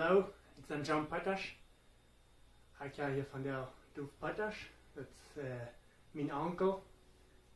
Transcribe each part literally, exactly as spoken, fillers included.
Hallo, ekj sie John Petasch. Ekj hab hia vondoag Duf Petasch. Daut es, äh, mien Onkel.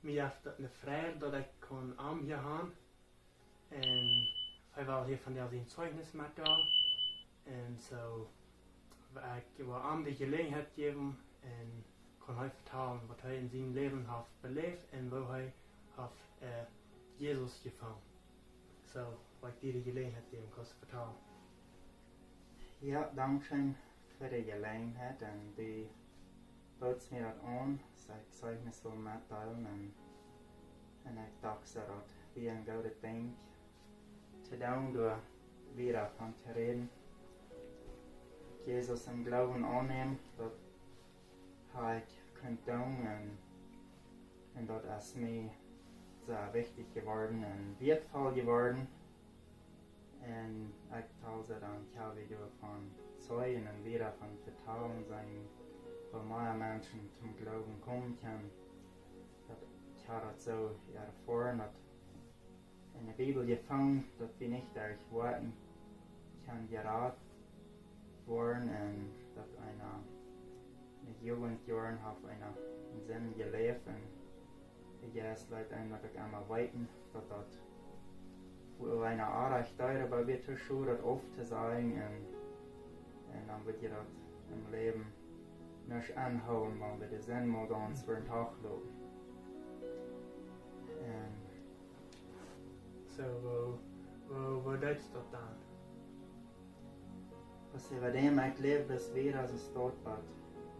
Mie haft daut ne Freid, daut ekj kaun am hia han. Un hee well hia vondoag sien Zeichnis metdeelen. Un soo, ekj well am de Jeläajenheit jäwen un kaun hee vetalen, waut hee en sien Läwen haft beläft un woo hee haft, äh, Jesus jefungen. Soo, well ekj die de Jeläajenheit jäwen, kaust vetalen. Jo, dankscheen fa de Jeläajenheit un du bootst mie daut aun, soo ekj sull mie soo metdeelen un, un ekj docht soo daut wia een goodet Dinkj to doonen, doa wieda von to räden. Jesus em Gloowen aunnämen, daut hab ekj kunt doonen un, un daut es mie sea wichtich jeworden un wieetvoll jeworden. Un ekj tal see dan kjal wie doavon zeijen un wieda von vetalen sennen, woo mea Menschen toom Gloowen komen kjennen. Daut ekj hab daut soo erfoaren, daut en de Bibel jefungen, daut wie nich derch Woakjen kjennen jerat woaren un daut eena en de Jugendjoaren haft eena en Sind jeläft un de Jeist lat eena daut uk emma weeten, daut daut, woo eena oajch deed, oba wia too schod daut auftosajen un, un dan wudd je daut em Läwen nich aunhoolen, wan wie de Sind mol gaunz wudden toch loten. Un soo, woo, woo, woo deed daut dan? Aus hee bie däm ekj läw, daut wia aus een Stootbad,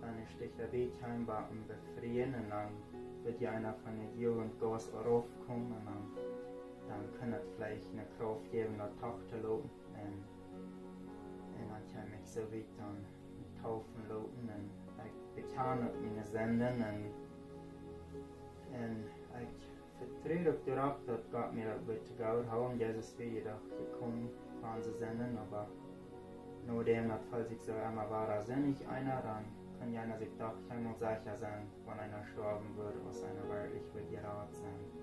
dan es dicht bie kjeem waut befrieen un dan wudd je eena von de Jugend gaunz raufkomen un dan, dan kunn daut veleicht ne Krauft jäwen, daut toch to loten. Un, un dan kjeem ekj soo wiet dan mie deepen loten un ekj bekjan uk miene Sinden un, un ekj vetru uk doaropp, daut Gott mie daut wudd to goot hoolen. Jesus wia jedoch jekomen fa onse Sinden, oba no däm daut feelt sikj soo emma wada sindicht eena, dan kaun eena sikj doch kjeenmol secha sennen, wan eena stoawen wudd, aus eena werkjlich wudd jerat sennen.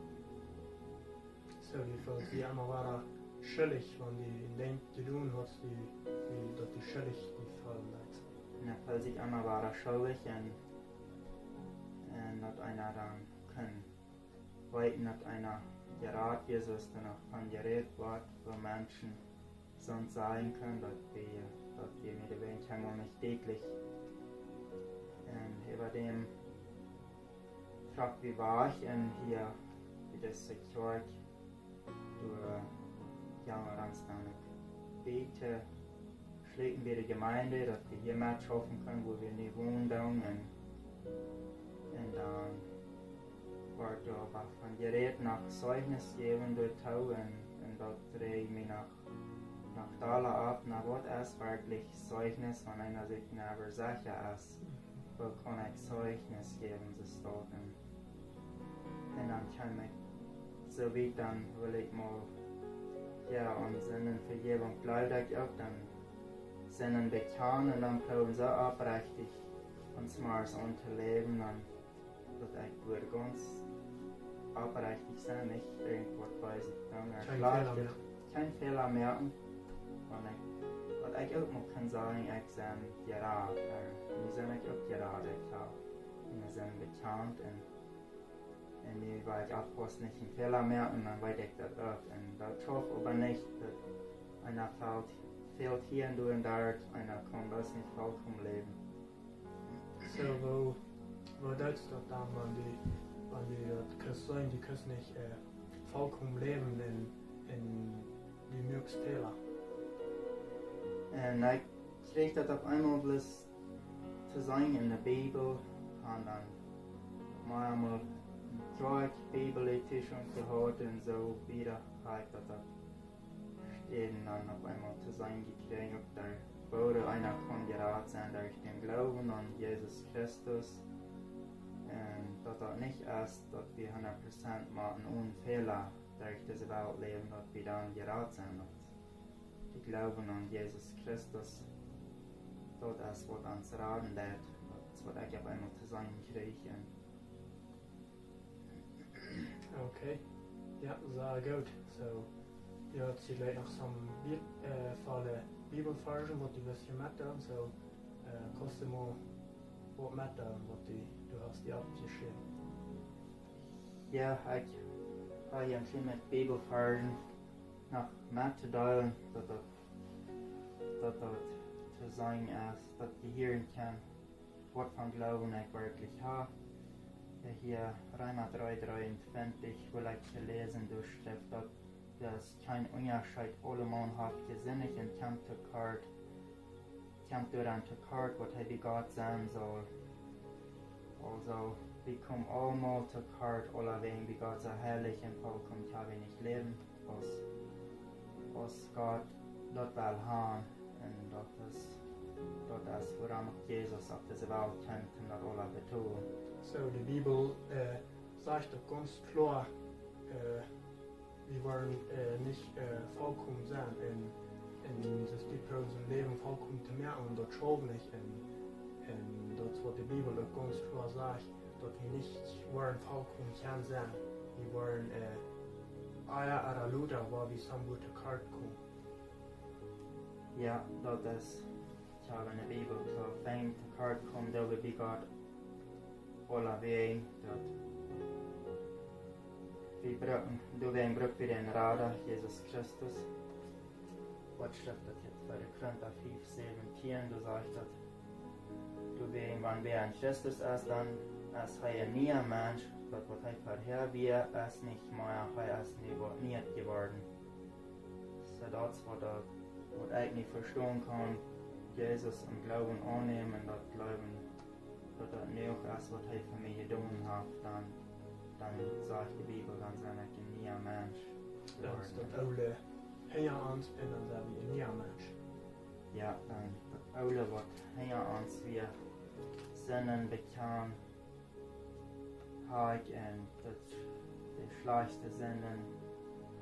Soo, du feelst die emma wada schuldich, wan du een Dinkj jedonen hast, du, du, daut du schuldich die feelen deist. Un dan feelt sikj emma wada schuldich un, un daut eena dan kaun weeten, daut eena jerat wia, soo aus doa noch von jerät woat, woo Menschen soont sajen kjennen, daut wia, daut wia mie doawäajen kjeenmol nich dietlich. Un äwa däm trock wie wajch un hia bie dise Kjoakj, doa, jo, dan stonn ekj bie to schläten bie de Jemeent, daut wie hia metschaufen kjennen, wua wie nu wonen doonen. Un, un dan wort doa oba von jerät, noch Zeichnis jäwen doatoo un, un daut dreid mie noch, noch dolla opp, na, waut es werkjlich Zeichnis, wan eena sikj nich secha es, woo kaun ekj Zeichnis jäwen, soo aus daut. Un, un dan kjeem ekj soo wiet, dan wull ekj mol, jo, aun Sindenvejäwunk jleewd ekj uk, dan Sinden bekjanen un dan proowen soo oprechtich von zemorjes aun to läwen, dan daut ekj wudd gaunz oprechtich sennen, nich irjentwaut beeset doonen, kjeene Fäla moaken. Kjeene Fäla moaken. Wan ekj, waut ekj uk mol kaun sajen, ekj sie jerat, äh, nu sie ekj uk jerat, ekj hab miene Sind bekjant un, un nu woa ekj oppaussen nich een Fäla moaken un dan weet ekj daut uk. Un daut schauft oba nich, daut eena fält, fält hia un doa un doa, eena kaun bloos nich vollkomen läwen. Soo, woo, woo deist daut dan, wan du, wan du daut kaust seenen, du kaust nich, äh, vollkomen läwen un, un du moakst Fäla? Un ekj kjrieech daut opp eemol bloos to seenen en de Bibel, un dan mol eemol een Kjoakj Bibel Edition jehaut un soo wieda, hab ekj daut, daut Städen dan opp eemol to seenen jekjräajen, uk doa, woo eena kaun jerat sennen derch dän Gloowen aun Jesus Christus. Un daut daut nich es, daut wie hundat Prozent motten one Fäla derch dise Welt läwen, daut wie dan jerat sent. Daut de Gloowen aun Jesus Christus, daut es waut ons raden deit, daut es waut ekj opp eemol to seenen kjrieech. Okay. Jo, sea goot. Soo, Jo, et sent noch some Bib-, äh, väle Bibelvarsch, waut du west hia metdeelen, soo, äh, kaust du mol waut metdeelen, waut du, du hast die aufjeschräwen. Jo, ekj hab hia een kjlien Bibelvarsch noch mettodeelen, daut daut, daut daut to seenen es, daut jie hieren kjennen, waut von Gloowen ekj werkjlich hab. Hia, Reema dree dreeuntwintich, well ekj läsen, doa schrift daut, daut kjeen Unjascheet, aulemaun haft jesindicht un kjemt to kort, kjemt doaraun to kort, waut hee bie Gott sennen saul. Aulsoo, wie komen aulemaun to kort, aulawäajen, bie Gott soo heilich un volkomen kjenn wie nich läwen, aus, aus Gott daut well haben. Un daut es, daut es wuarom uk Jesus opp dise Welt kjeem, om daut aules to doonen. Soo, de Bibel, äh, sajcht daut gaunz kloa, äh, wie woaren, äh, nich, äh, volkomen sennen un, un daut dee proowen sien Läwen volkomen to moaken, un daut schauft nich. Un, un daut es waut de Bibel uk gaunz kloa sajcht, daut wie nich woaren volkomen kjennen sennen. Wie woaren, äh, ea ooda lota, woa wie soo waut to kort komen. Jo, daut es, ekj hab enne Bibel soo väl to kort komen, daut wie bie Gott aulawäajen, daut wie brucken, doawäajen bruck wie dän Rada, Jesus Christus. Waut schrift daut hia bie Korinta fief säwentieen, doa sajcht daut, doawäajen, wan wäa en Christus es, dan es hee een niea Mensch, daut waut hee verhäa wia, es nich mea, hee es nu waut Nieet jeworden. Soo daut es waut, daut, waut ekj nich vestonen kaun, Jesus em Gloowen aunnämen un daut jleewen, daut daut nu uk es, waut hee fa mie jedonen haft, dan, dan sajcht de Bibel, dan sie ekj een niea Mensch. Dan es jeworden. Daut Oole hinja ons un dan sent wie een niea Mensch. Jo, dan daut Oole, waut hinja ons wia, Sinden bekjanen, hab ekj, un daut de schlajchtste Sinden,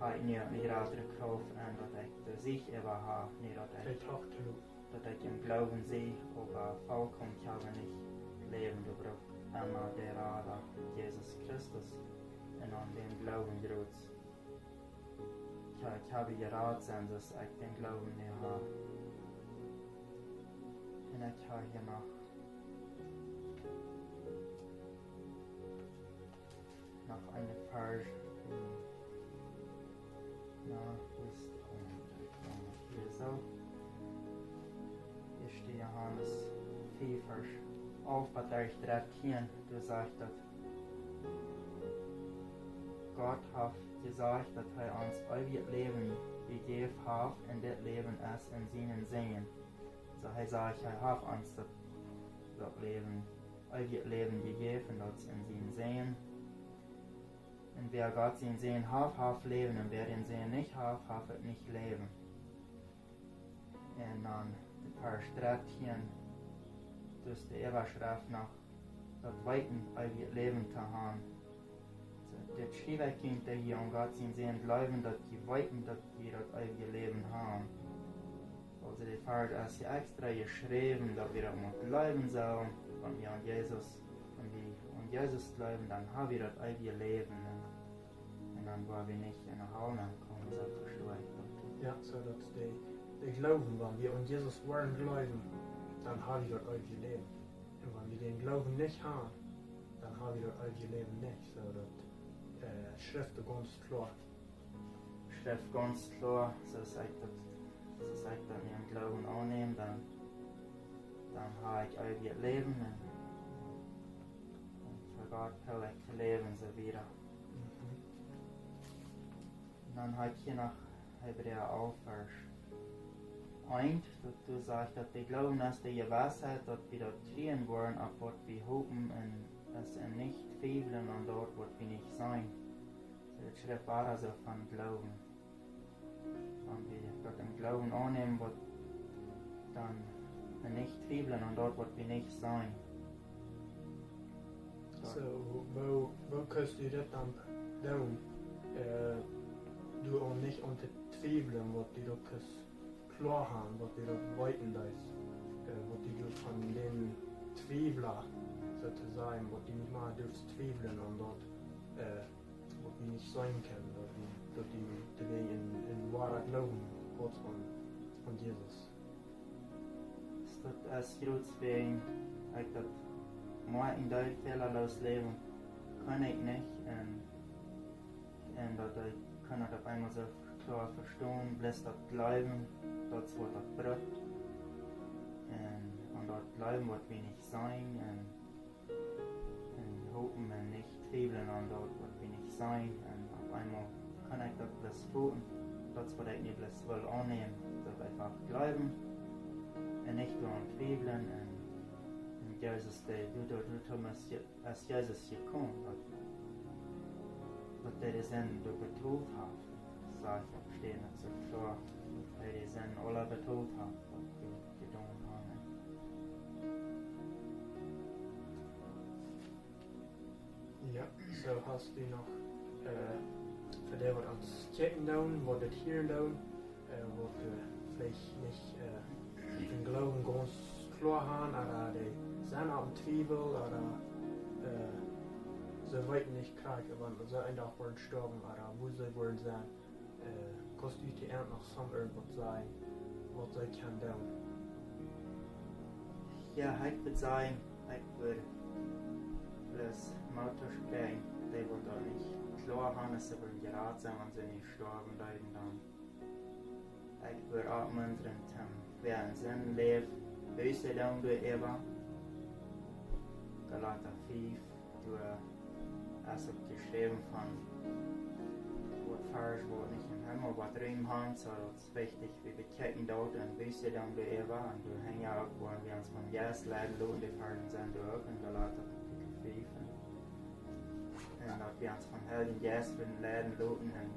hab ekj nu eene jratre Krauft, un daut ekj de Siech äwa hab, nu daut ekj, daut ekj em Gloowen sie, oba volkomen kjenn wie nich läwen, doa bruck emma de Rada, Jesus Christus, un aun däm Gloowen jrots. Ekj, ekj hab jerat sennen, daut ekj dän Gloowen nu hab. Un ekj hab hia noch, noch een Varsch. Hm. Na, woo es, oh, hia soo. Ieeschte Johanes fief, Varsch alf bat Varsch dartieen, doa sajcht daut, Gott haft jesajcht, daut hee ons eewjet Läwen jejäft haft, un dit Läwen es en sienen Sän. Soo hee sajcht, hee haft ons daut, daut Läwen, eewjet Läwen jejäft, un daut es en sienen Sän. Un wäa Gott sienen Sän haft, haft Läwen, un wäa dän Sän nich haft, haft nich Läwen. Un dan de Varsch dartieen, doa es de Äwaschreft noch, daut Weeten, eewjet Läwen to haben. Soo, dit schriew ekj junt, dee jie aun Gott sienen Sän jleewen, daut jie weeten, daut jie daut eewje Läwen haben. Aulsoo, de Varsch es hia extra jeschräwen, daut wie daut mau jleewen sellen, wan wie aun Jesus, wan wie aun Jesus jleewen, dan hab wie daut eewje Läwen. Un dan woa wie nich en de Hal nenkomen, soo vesto ekj daut. Jo, soo daut es de, de Gloowen, wan wie aun Jesus woaren jleewen, dan hab wie daut eewje Läwen. Un wan wie dän Gloowen nich haben, dan hab wie daut eewje Läwen nich. Soo daut, äh, schrift gaunz kloa. Schrift gaunz kloa, soo aus ekj daut, soo aus ekj daut nu em Gloowen aunnäm, dan, dan hab ekj eewjet Läwen un, un fa Gott well ekj läwen, soo wieda. Mhm. Un dan hab ekj hia noch Hebräa alf, Varsch eent, daut doa sajcht, daut de Gloowen es de Jewissheit, daut wie daut kjrieen woaren, opp waut wie hopen, un es en nich twiewlen aun daut, waut wie nich seenen. Soo, daut schrift wada soo von Gloowen. Wan wie daut em Gloowen aunnämen, waut dan nich twiewlen aun daut, waut wie nich seenen. Soo, woo, woo kaust du daut dan doonen? Äh, du aun nich aun to twiewlen, waut du daut kaust kloa haben, waut du daut weeten deist. Äh, waut du doa von dän Twiewla, soo to sajen, waut du nich mea darfst twiewlen aun daut, äh, waut wie nich seenen kjennen, daut wie, daut wie, daut wie en, en Wada Gloowen Gott von, von Jesus. Daut es jrots wäajen ekj daut mau een Deel fälalooss läwen kunn ekj nich. Un, un daut ekj kunn daut opp eemol soo kloa vestonen, bloos daut Gloowen, daut es waut daut brukt. Un, un daut Gloowen waut wie nich seenen. Un un hopen un nich twiewlen aun daut waut wie nich seenen. Un opp eemol kunn ekj daut bloos foten. Daut es waut ekj nu bloos well aunnämen. Daut eefach gloowen un nich doaraun twiewlen. Un, un Jesus, dee, du, du, du, Thomas, Je-, aus Jesus jekomen, daut, daut dee de Sind doa betolt haft. Saj ekj, vestonen daut soo kloa, daut dee de Sind aula betolt haft, waut wie jedonen haben. Jo, soo hast du noch, äh, fa dee waut ons kjikjen doonen, waut dit hieren doonen, äh, waut, äh, veleicht nich, äh, dän Gloowen gaunz kloa haben, ooda dee sent aum Twiewel, ooda, äh, see weeten nich krakjt, wan see een Dach woaren stoawen, ooda woo see woaren sennen. Äh, kaust du to an noch soon irjentwaut sajen, waut see kjennen doonen? Jo, ekj wudd sajen, ekj wudd bloos Moot toospräakjen, dee waut daut nich kloa haben, aus see wudden jerat sennen, wan see nich stoawen deeden, dan. Ekj wudd oppmuntren, toom wäa en Sind läft, Buße doonen doaräwa. Galata fief, doa es uk jeschräwen von waut Varsch, waut nich em Himmel waut Rum haben, soo daut es wichtich, wie bekjikjen daut un Buße doonen doaräwa. Un doa henjt uk, wan wie ons vom Jeist leiden loten, dee Varsch sent doa uk en Galata Kapitel fief. Un, un daut wie ons vom Heiljen Jeist wudden leiden loten un,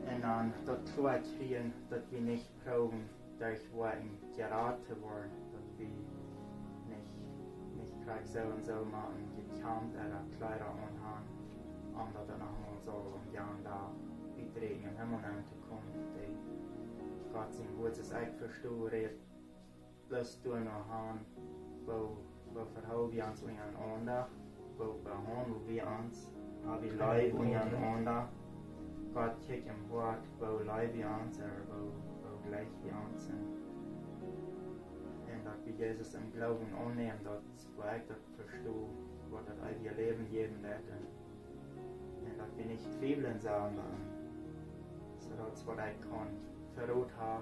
un dan daut kloa kjrieen, daut wie nich proowen, derch Woakjen jerat to woaren, daut wie nich, nich krakjt soo un soo motten jekjamft ooda Kjleeda aun haben, om daut daut noch mol saul om jan Dach utdräjen em Himmel nenn to komen. Dee Gott sien Wuat, soo aus ekj vesto, rät bloos doano han, woo, woo vehool wie ons unjarenaunda, woo behaundel wie ons, ha wie Leew unjarenaunda, Gott kjikjt em Hoat, woo leew wie ons, ooda woo, woo jlikj wie ons. Un, un daut wie Jesus em Gloowen aunnämen, daut es waut ekj daut vesto, waut daut eewje Läwen jäwen deit. Un, un daut wie nich twiewlen sellen, dan. Soo daut es waut ekj kaun Verrot ha,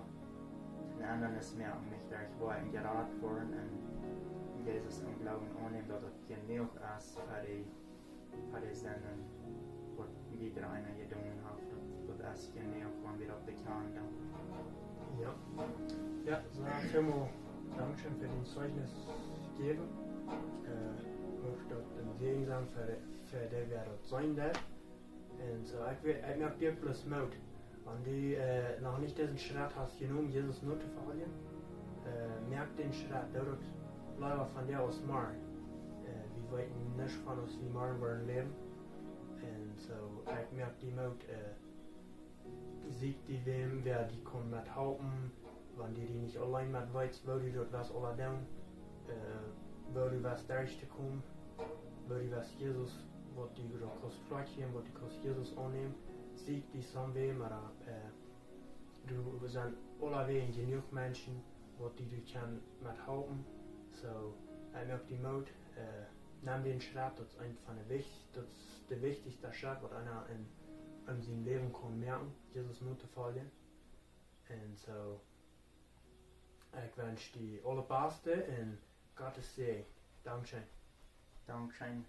en aundren es mea om nich derch Woakjen jerat woaren un Jesus em Gloowen aunnämen, daut daut jenuach es fa dee, fa dee Sinden, waut jieda eena jedonen haft. Daut, daut es jenuach, wan wie daut bekjanen, dan. Jo. Jo, soo, Timo, dankscheen fa daut Zeichnis jäwen. Äh, ekj hop daut een Säajen es fa, fa dee, wäa daut seenen deit. Un soo, ekj well, ekj moak die bloos Moot. Wan du, äh, noch nich disen Schrett hast jenomen, Jesus notofoljen, äh, moak dän Schrett, doo daut leewa vondoag aus morjen. Äh, wie weeten nich von ons, wie morjen woaren läwen. Un soo, ekj moak die Moot, äh, sieekj die wäm, wäa die kaun methalpen, wan du die nich auleen met weetst, woo du daut west aula doonen, äh, woo du west derch to komen, woo du west Jesus, waut du daut kaust kloa kjrieen, waut du kaust Jesus aunnämen, sieekj die soon wäm, oba, äh, doa sent aulawäajen jenuach Menschen, waut die doa kjennen methalpen. Soo, ekj moak die Moot, äh, nemm dän Schrett, daut es eent von de wicht-, daut es de wichtichste Schrett, waut eena en, en sien Läwen kaun moaken, Jesus notofoljen. Un soo, ekj wensch die aulet Baste un Gott sien Säajen. Dankscheen. Dankscheen.